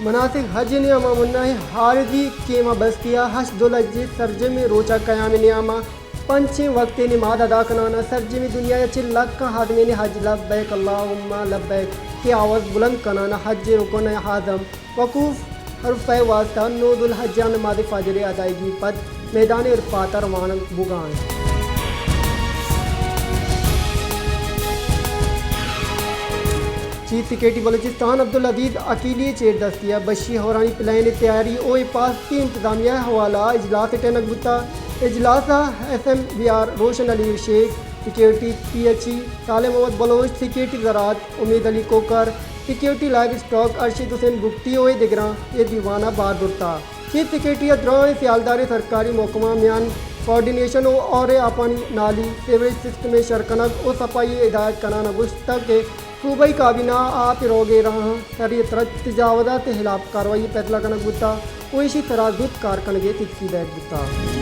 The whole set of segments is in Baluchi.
مناسک حج ءِ نیام ءَ منا ءِ عارضی کیمہ بستی ءَ ہشت ذوالحج ءِ سرجمیں روچ ءَ قیام ءِ نیام ءَ پنچیں وقت ءِ نماز ادا کنان ءَ سرجمیں دنیا ءَ چہ لکاں آدمینی حج لبیک اللہم لبیک کہ آواز بلند کنان ءَ حج ءِ رکن اعظم وقوف عرفہ ءِ واستہ نو ذوالحج ءَ نماز فجر ءِ ادائیگی پد میدان عرفات ءَ روانگ بوگا انت۔ چیف سیکرٹری بلوچستان عبدالعزیز عقیلی ءِ چیردستی ءَ بشی ہورانی پلان ءِ تیاری ءُ حفاظتی انتظامیہ ءِ حوالہ ءَ اجلاس ٹہینگ بوتگ۔ اجلاس ءَ S M B R Roshan Ali Shaikh, secretary P H E Saleh Muhammad Baloch, secretary زراعت Umaid Ali Kokar, secretary livestock Arshad Hussain Bugti ءُ دگراں اے دیوان ءَ بہر زرتگ۔ چیف سیکرٹری ءَ درائیں سیالداریں سرکاری محکمہاں میان کوآرڈینیشن ءُ آر اے آپانی نالی، سیوریج سسٹم ءِ شر کنگ ءُ صفائی ءِ ہدایت کنان ءَ گوشتگ کہ صوبائی کابینہ ءَ آپ ءِ روگ ءِ راہاں سری ءِ ترا تجاوزات ءِ ہلاپ کاروائی ءِ فیصلہ کنگ بوتگ ءُ ایشی سرا زوت کار کنگ ءِ تسکی دئیگ بوتگ۔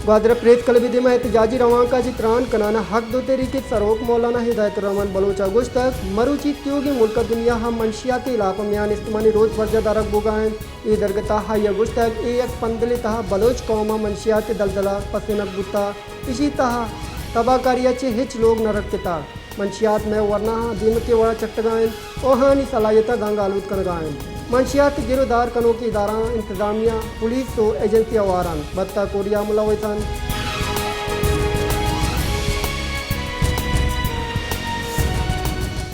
گوادر ءَ پریس کلب ءِ دیما احتجاجی روانک ءَ چہ تران کنان ءَ حق دو تحریک ءِ سروک مولانا ہدایت الرحمن بلوچ ءَ گوشتگ، مروچی تیوگیں ملک ءَ دنیا ءَ منشیات ءِ ہلاپ ءَ میان استمانی روچ برجاہ دارگ بوگا انت۔ اے درگت ءَ آئی ءَ گوشتگ، اے یک پندلے تہا بلوچ قوم ءَ منشیات ءِ دلدل ءَ پسینگ بوتگ، ایشی تہا تباہکاری ءَ چہ ہچ لوگ نہ رکتگ۔ منشیات مئے ورناہاں دیمکے وڑا چٹگا انت ءُ آہانی صلاحیتاں گنگ آلود کنگا انت۔ منشیات گر ءُ دار کنوکیں ادارہاں انتظامیہ، پولیس ءُ ایجنسی ہوار انت۔ بھتہ کوریا ملوث انت۔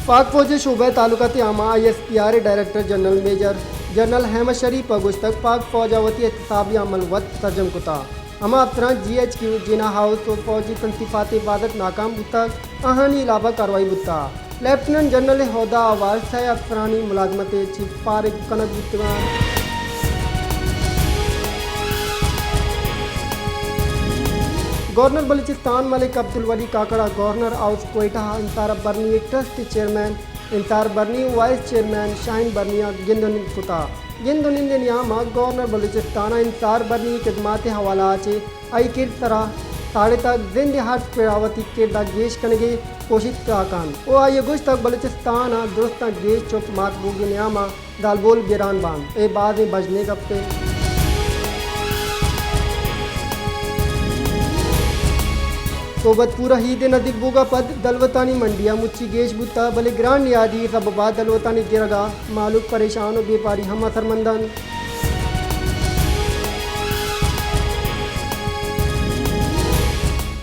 پاک فوج ءِ شعبہ تعلقات عامہ، آئی ایس پی آر، ءِ director general major general Ahmed Sharif ءَ گوشتگ، پاک فوج ءَ وتی احتسابی عمل وت سرجم کتگ۔ ہما افسران جی ایچ کیو، جناح ہاؤس ءُ فوجی تنصیفات ءِ حفاظت ناکام بوتگ، آہانی ہلاپ ءَ کاروائی بوتگ۔ لیفٹیننٹ جنرل ءِ عہدہ ءَ ہوار سئے افسرانی ملازمت ءَ چہ فارغ کنگ بوتگ انت۔ گورنر بلوچستان ملک عبدالولی کاکڑ ءَ گورنر ہاؤس کوئٹہ ءَ انصار برنی ءِ ٹرسٹ ءِ چیئرمین انصار برنی ءُ وائس چیئرمین شاہین برنی ءَ گند ءُ نند کتگ۔ گند ءُ نند ءِ نیام ءَ گورنر بلوچستان ءَ انصار برنی ءِ خدمات ءِ حوالہ ءَ چہ آئی کرد ءِ سرا ساڑتگ، زند ءِ ہرچ پڑ ءَ وتی کرد ءَ گیش کنگ ءِ کوشست ءَ کنت ءُ آئی ءَ گوشتگ، بلوچستان ءَ درستاں گیش چک مات بوگ ءِ نیام ءَ دالبول گران بنت، اے بازیں بژنیں گپے۔ صحبت پور ءَ عید ءِ نزیک بوگ ءَ پد دلوتانی منڈی ءَ مچی گیش بوتگ، بلے گران نیادی ءِ سبب ءَ دلوتانی گرگ ءَ مہلوک پریشان ءُ بیپاری ہم اثرمند انت۔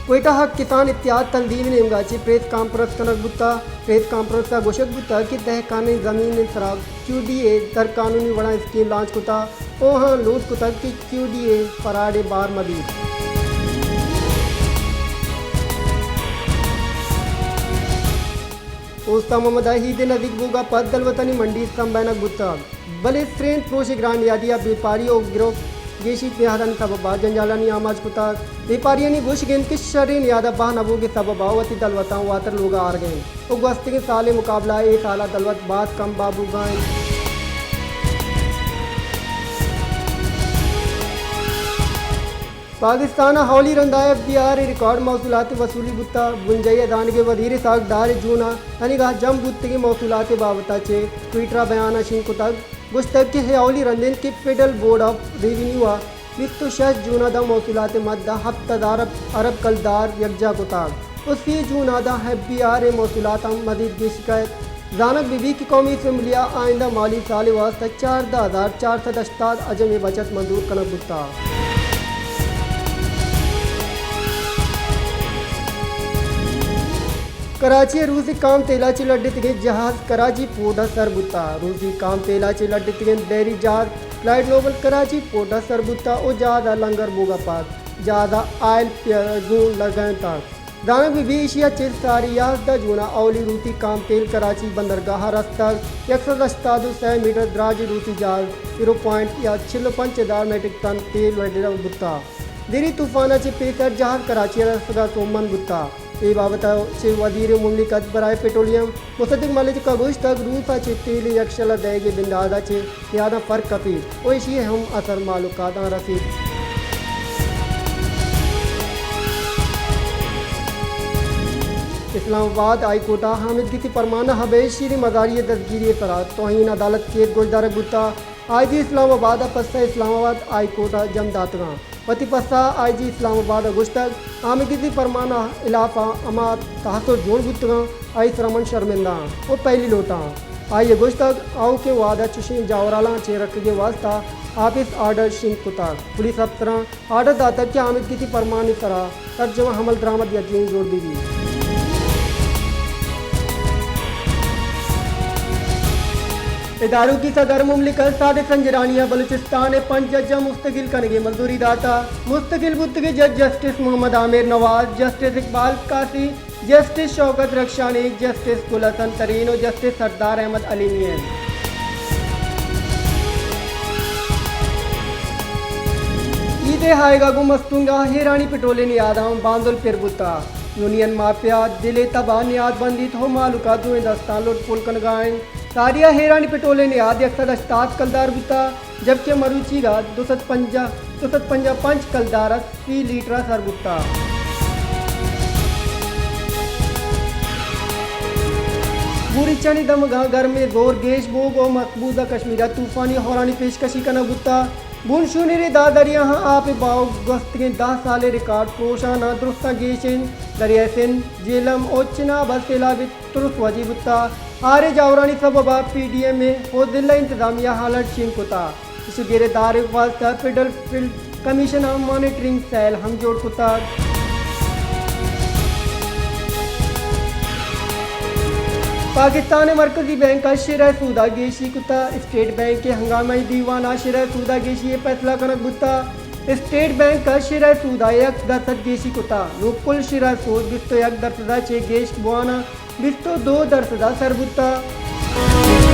کوئٹہ ءَ کسان اتحاد تنظیم ءِ نیمگ ءَ چہ پریس کانفرنس کنگ بوتگ۔ پریس کانفرنس ءَ گوشگ بوتگ کہ دہکانانی زمین ءِ سرا کیو ڈی اے ءَ درقانونی وڑا اسکیم لانچ کتگ ءُ آہاں لوٹ کتگ کہ کیو ڈی اے ءِ فراڈ ءِ بار مہ بیت۔ اوستہ محمد ءَ عید ءِ نزیک بوگ ءَ پد دلوتانی منڈی سمبھینگ بوتگ، بلے سرین پروش ءِ گران نیادی ءَ بیپاری ءُ گروک گیشی نیادانی سبب ءَ جنجالانی آماچ کتگ۔ بیپاریانی گوشگ انت کہ شریں نیاد ءِ بہا نہ بوگ ءِ سبب ءَ وتی دلوتاں واتر لوگ ءَ آرگ ءَ انت ءُ گوستگیں سال ءِ مقابلہ ءَ اے سال ءَ دلوت باز کم بہا بوگ ءَ انت۔ پاکستان ءَ اولی رند ءَ ایف بی آر ءِ ریکارڈ موصولات ءِ وصولی بوتگ۔ بنجاہی ءِ زانگ ءَ وزیر ءِ ساکدار ءَ جون ءَ تنیگا جم بوتگیں موصولات ءِ بابت ءَ چہ ٹویٹر ءَ بیان ءَ شنگ کتگ، گوشتگ کہ اے اولی رند انت کہ فیڈرل بورڈ آف ریونیو ءَ بیست ءُ شش جون ءَ داں موصولات ءِ مد ءَ ہپت ہزار ارب کلدار یکجاہ کتگ ءُ سی جون ءَ داں ایف بی آر ءِ موصولات ءَ مزید گیشی کئیت۔ زانگ بہ بیت کہ قومی اسمبلی ءَ آئندہ مالی سال ءِ واستہ چاردہ ہزار چار سد ہشتاد اجم ءِ بچت منظور کنگ بوتگ۔ کراچی ءَ روسی کام تیل ءَ چہ لڈتگیں جہاز کراچی پورٹ ءَ سر بوتگ۔ روسی کام تیل ءَ چہ لڈتگیں بحری جہاز کلائیڈ نوبل کراچی پورٹ ءَ سر بوتگ ءُ جہاز ءِ لنگر بوگ ءَ پد جہاز ءَ آئل پیگون لگائینتگ۔ زانگ بہ بیت ایشی ءَ چہ ساری یازدہ جون ءَ اولی روسی کام تیل کراچی بندرگاہ ءَ رستگ۔ یک سد ہشتاد ءُ سئے میٹر دراجیں روسی جہاز زیرو پوائنٹ یا چل ءُ پنچ ہزار میٹرک ٹن تیل لڈگ بوتگ۔ زرہی طوفان ءَ چہ پیسر جہاز کراچی ءَ رسگ ءَ سوبمند بوتگ۔ اے بابت ءَ چہ وزیر مملکت برائے پٹرولیم مصدق ملک ءَ گوشتگ، روس ءَ چہ تیل ءِ یکشل ءَ دئیگ ءِ بندات ءَ چہ نیاداں فرق کپیت ءُ ایشی ءِ ہم اثر مہلوک ءَ داں رسیت۔ اسلام آباد ہائی کورٹ ء حامد گسی پرمانہ ء بے شیریں مزاری ء دزگیری ء سرا توہین عدالت کیس گوشدارگ بوتگ۔ آئی جی اسلام آباد ء پسہ اسلام آباد ہائی کورٹ ء جم داتگاں۔ وتی پسہ ء آئی جی اسلام آباد ء گوشتگ، حامد گسی پرمانہ ء ہلاف ء ہما تحصر جوڑ بوتگاں، آئی سرا من شرمندہ آں و پہلی لوٹاں۔ آئی ء گوشتگ، آؤکیں وہد ء چشیں جاورالاں چہ رکھگ ء واستہ آفس آرڈر شنگ کتگ۔ پولیس افسراں آرڈر داتگ کہ حامد گسی پرمان ء سرا سرجم ء عمل درآمد یقینی جوڑ بہ بیت۔ اداروں کی صدر مملکت صادق سنجرانی ء بلوچستان ء پنچ ججاں مستقل کنگ ء منظوری داتا۔ مستقل بوتگیں جج جسٹس محمد عامر نواز، جسٹس اقبال قاضی، جسٹس شوکت رخشانی، جسٹس گل حسن ترین و جسٹس سردار احمد حلیمی انت۔ عید ء آیگا گوں مستونگ ء ہیرانی پٹرولیں نیاداں باندل پر بوتا۔ یونین مافیا دل ء تب ء نیاد بندیت ہو مالوکا دوئیں دستاں لٹ پول کنگا انت۔ ساری ء ہیرانی پٹرولیں نیاد یک سد ہشتاد کلدار بوتا۔ جبکہ مروچیگا دو سد پنجاہ، دو سد پنجاہ پنچ کلدار ات فی لیٹر ء سر بوتا۔ بوریچانی دمگاں گرمیں زور گیش بوگ و مقبوضہ کشمیر ء طوفانی ہورانی پیشکشی کنگ بوتا۔ بونشونیری دادریاں آپ باؤ گوستگیں دہ سالے ریکارڈ پروشاناں درستاں گیش انت۔ دریائے سندھ، جہلم و چناب ء سیلابی ترس ودی بوتا۔ ہاریں جاوراں سبب ء پی ڈی ایم ء و ضلع انتظامیہ ء الرٹ شنگ کتا۔ ایشی گیرے دارگ واستہ فیڈرل فیلڈ کمیشن ء مانیٹرنگ سیل ہم جوڑ کتگ۔ پاکستان ء مرکزی بینک ء شرح سود ء گیشی کتا۔ اسٹیٹ بینک ء ہنگامائی دیوان ء شرح سود ء گیشی ء فیصلہ کنگ بوتا۔ اسٹیٹ بینک ء شرح سود ء یک درسد گیشی کتا۔ نوں کل شرح سود بیست و یک درسد ء چہ گیش بوان ء بیست و دو درسد ء سر بوتگ۔